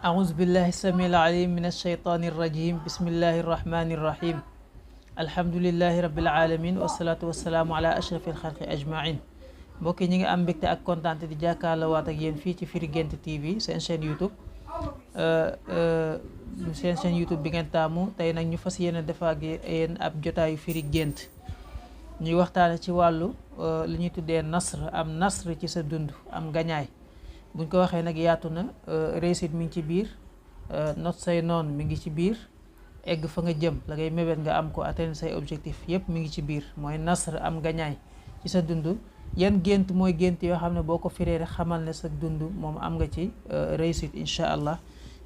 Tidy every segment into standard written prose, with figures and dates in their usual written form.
أعوذ بالله السميع العليم من الشيطان الرجيم بسم الله الرحمن الرحيم الحمد لله رب العالمين والصلاة والسلام على أشرف الخلق أجمعين mbokk yi ñi ngi am mbégte ak kontaante di jàkkaarloo waat ak yéen fii ci Firi Guent TV seen chaîne YouTube bi ngeen taamu tey nag ñu fas yéene def ak yéen ab jotaayu Firi Guent ñuy waxtaane ci wàllu li ñuy tuddee am nasr ci sa dund am gañaay buñ ko waxee nag yaatu na réussite mi ngi ci biir not say noon mi ngi ci biir egg fa nga jëm la ngay mébét nga am ko atteindre say objectif yépp mi ngi ci biir mooy nasr am gañaay ci sa dund yan gént mooy gént yoo xam ne boo ko firee rek xamal ne sa dund moom am nga ci réussite incha allah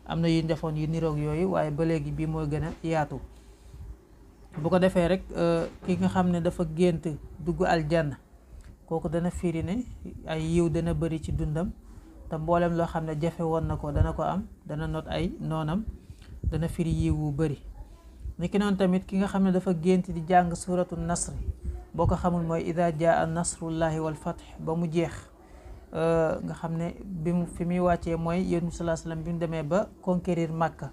am na yu ñu defoon yu niroog yooyu waaye ba léegi bii mooy gën a yaatu bu ko defee rek ki nga xam ne dafa gént dugg aljanna kooku dana firi ne ay yiw dana bëri ci dundam te mboolem loo xam ne jafe woon na ko dana ko am dana not ay noonam dana firi yiw wu bëri niki noonu tamit ki nga xam ne dafa gént di jàng suratu nasri boo ko xamul mooy ida jaa nasrullahi wal fath ba mu jeex nga xam ne bi mu fi muy wàccee mooy yonent bi sallallahu alayhi wasallam bi mu demee ba conquérir Makka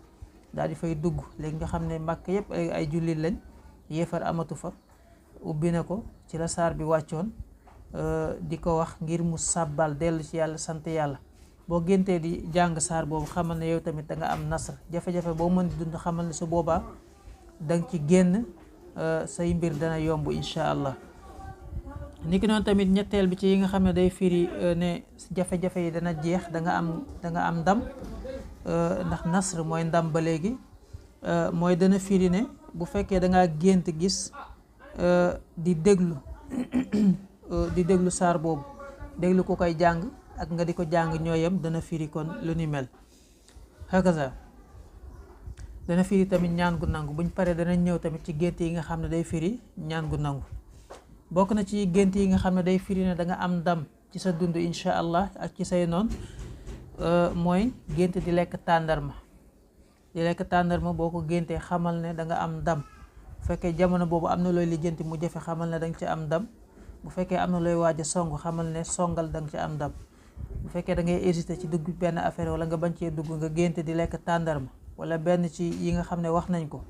daal di fay dugg léegi nga xam ne Makka yépp ay jullit lañ yéefar amatu fa ubbi na ko ci la saar bi wàccoon di ko wax ngir mu sàbbal dellu ci yàlla sant yàlla boo géntee di jàng saar boobu xamal ne yow tamit da nga am nasr jafe-jafe boo mën di dund xamal ne su boobaa danga ci génn say mbir dana yomb incha allah niki noonu tamit ñetteel bi ci yi nga xam ne day firi ne jafe-jafe yi dana jeex da nga am ndam ndax nasr mooy ndam ba léegi mooy dana firi ne bu fekkee da ngaa gént gis di déglu saar boobu déglu ko koy jàng ak nga di ko jàng ñooyam dana firi kon lu ni mel hakaza dana firi tamit ñaan gu nangu buñ paree dana ñëw tamit ci gént yi nga xam ne day firi ñaan gu nangu bokk na ci gént yi nga xam ne day firi ne da nga am ndam ci sa dund incha allah ak ci say noon mooy gént di lekk tàndarma boo ko géntee xamal ne da nga am ndam bu fekkee jamono boobu am na looy lijjanti mu jafe xamal ne da nga ci am ndam bu fekkee am na looy waaj a song xamal ne songal da nga ci am ndam bu fekkee da ngay hésiter ci dugg benn affaire wala nga bañ cee dugg nga gént di lekk tàndarma wala benn ci yi nga xam ne wax nañ ko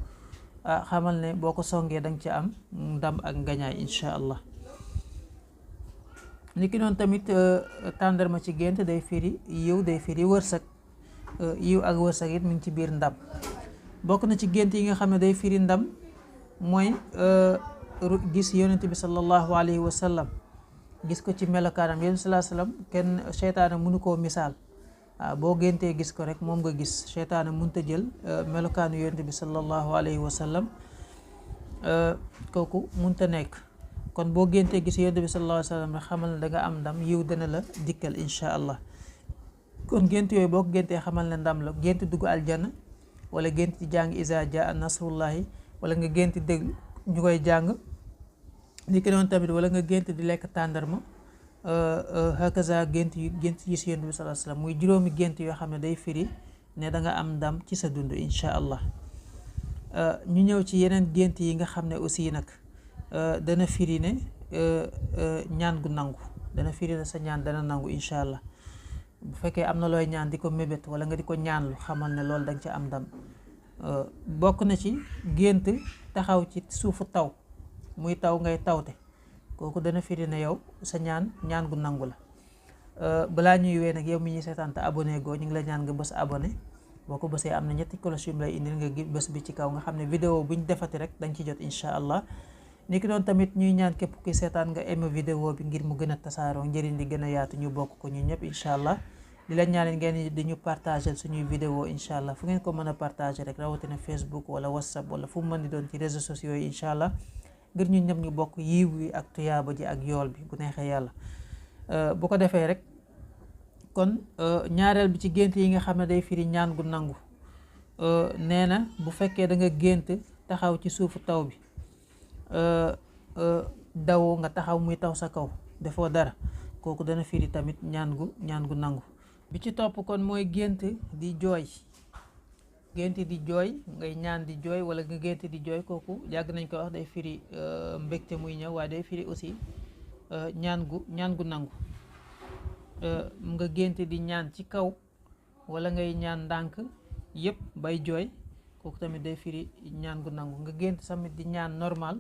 xamal ne boo ko songee da nga ci am ndam ak ngañaay incha allah niki noonu tamit tàndarma ci gént day firi yiw day firi wërsëg yiw ak wërsëg it mi ngi ci biir ndam bokk na ci gént yi nga xam ne day firi ndam mooy gis yonent bi sallallahu alayhi wa sallam gis ko ci melokaanam yonent sallallahu alayhi wa sallam kenn seytaane mënu koo misaal boo géntee gis ko rek moom nga gis seytaane mënut a jël melokaanu yonent bi sallallahu alayhi wa sallam kooku mënut a nekk kon boo géntee gis yonent bi sallallahu alayhi wa sallam rek xamal ne da nga am ndam yiw dana la dikkal incha allah kon gént yooyu boo ko géntee xamal ne ndam la gént dugg aljanna wala gént di jàng iza jaa nasrullahi wala nga gént dégg ñu koy jàng ni ki noonu tamit wala nga gént di lekk tàndarma hakaza gént gis yonent bi sallallahu alayhi wasallam muy juróomi gént yoo xam ne day firi ne da nga am ndam ci sa dund incha allah ñu ñëw ci yeneen gént yi nga xam ne aussi nag dana firi ne ñaan gu nangu dana firi ne sa ñaan dana nangu incha allah bu fekkee am na looy ñaan di ko mébét wala nga di ko ñaanlu xamal ne loolu danga ci am ndam bokk na ci gént taxaw ci suufu taw muy taw ngay tawte kooku dana firi ne yow sa ñaan gu nangu la balaa ñuy wee nag yow mi ñuy seetaan te abonné goo ñu ngi la ñaan nga bës abonné boo ko bësee am na ñetti cloche yu mu lay indil nga bës bi ci kaw nga xam ne vidéo buñ defati rek dañ ci jot incha allah ni ki doon tamit ñuy ñaan képp kuy seetaan nga aimé vidéo bi ngir mu gën a tasaaroo njëriñ di gën a yaatu ñu bokk ko ñu ñëpp incha allah di la ñaan ngeen di ñu partager suñuy vidéo incha allah fu ngeen ko mën a partager rek rawatina Facebook wala WhatsApp wala fu mu mën di doon ci réseaux sociaux yi incha allah ngir ñu ñëpp ñu bokk yiw wi ak tuyaaba ji ak yool bi bu neexee yàlla bu ko defee rek kon ñaareel bi ci gént yi nga xam ne day firi ñaan gu nangu nee na bu fekkee da nga gént taxaw ci suufu taw bi dawoo nga taxaw muy taw sa kaw defoo dara kooku dana firi tamit ñaan gu nangu bi ci topp kon mooy gént di jooy ngay ñaan di jooy wala nga gént di jooy kooku yàgg nañ ko wax day firi mbégte muy ñëw waaye day firi aussi ñaan gu nangu nga gént di ñaan ci kaw wala ngay ñaan ndànk yëpp bay jooy kooku tamit day firi ñaan gu nangu. nga gént tamit di ñaan normal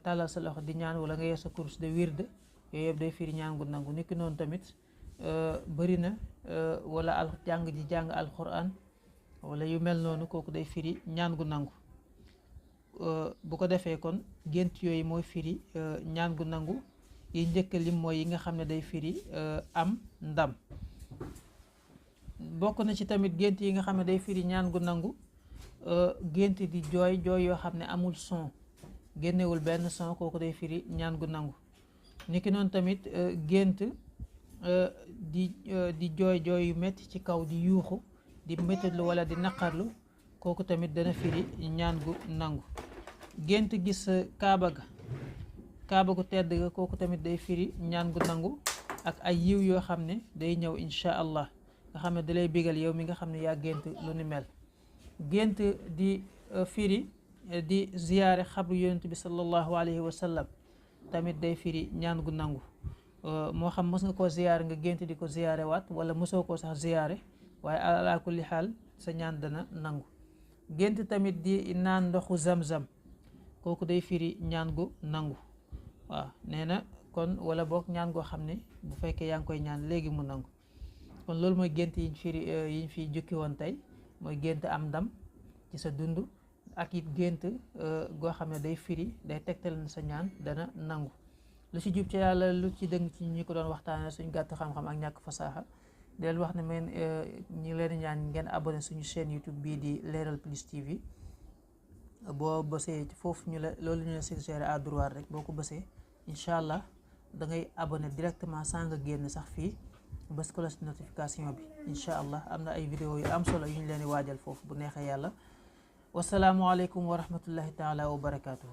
tàllal sa loxo di ñaan wala nga yor sa course de wird yooyu yëpp day firi ñaan gu nangu. niki noonu tamit bëri na wala jàng alquran wala yu mel noonu kooku day firi ñaan gu nangu. bu ko defee kon gént yooyu mooy firi ñaan gu nangu. yi njëkk lim mooy yi nga xam ne day firi am ndam. bokk na ci tamit gént yi nga xam ne day firi ñaan gu nangu gént di jooy yoo xam ne amul son, génnewul benn son, kooku day firi ñaan gu nangu. niki noonu tamit gént di jooy yu metti ci kaw, di yuuxu, di méttitlu wala di naqarlu, kooku tamit dana firi ñaan gu nangu. gént gis kaaba gu tedd ga, kooku tamit day firi ñaan gu nangu ak ay yiw yoo xam ne day ñëw insha allah, nga xam ne dalay bégal yow mi nga xam ne yaa gént lu ni mel. gént di firi di ziyaare xabru yonent bi sallallahu alayhi wa sallam tamit day firi ñaan gu nangu. moo xam mos nga koo ziyaare nga gént di ko ziyaare waat wala mosoo koo sax ziyaare, waaye ala kulli xaal sa ñaan dana nangu. gént tamit di naan ndoxu zam-zam, kooku day firi ñaan gu nangu. waaw nee na kon wala boog ñaan goo xam ne bu fekkee yaa ngi koy ñaan léegi mu nangu. kon loolu mooy gént yiñ fi jukki woon tey, mooy gént am ndam ci sa dund, ak it gént goo xam ne day firi, day tegtal na sa ñaan dana nangu. lu ci jub ci yàlla, lu ci dëng ci ñi ko doon waxtaane suñ gàtt xam-xam ak ñàkk fasaaxa. di leen wax ne men ñi leen ñaan ngeen abonné suñu chaîne YouTube bii di Leral Plus TV. boo bësee foofu loolu ñu la suggéré à droite rek, boo ko bësee incha allah da ngay abonné directement sans nga génn sax fii, bës cloche notification bi. incha allah am na ay vidéo yu am solo yu ñu leen di waajal foofu bu neexee yàlla. wasalaamualeykum wa rahmatullahi taala wa barakaatuhu.